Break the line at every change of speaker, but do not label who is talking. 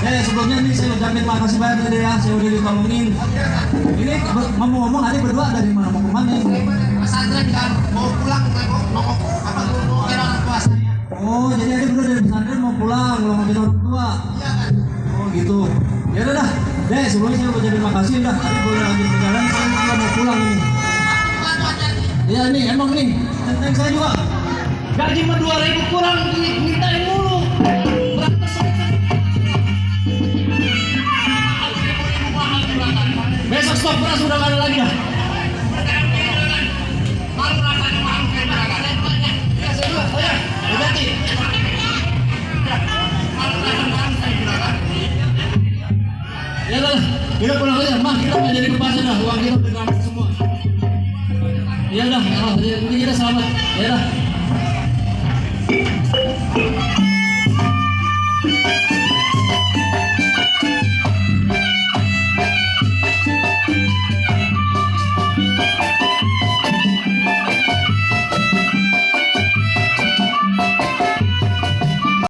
Sebelumnya nih saya ucapin makasih banyak nih ya, saya udah ditolongin. Ini ngomong-ngomong hari berdua dari mana mau kemana?
Pesantren kan mau pulang nongok apa nongokin orang tua saya.
Oh, jadi ada berdua dari pesantren mau pulang, mau ngomongin orang tua.
Iya kan.
Oh gitu. Ya udah dah. Sebelumnya saya ucapin makasih dah. Tadi boleh lanjut perjalanan, saya juga mau pulang ini. Iya nih, emang nih. Tentang saya juga. Gaji mah 2.000 kurang, mintain mulu. Besok stok beras udah gak ada lagi dah. Ya udah, kita pulang aja. Mah, kita nggak jadi ke pasar dah. Uang kita udah dapat semua. Ya udah, kita selamat. Ya udah.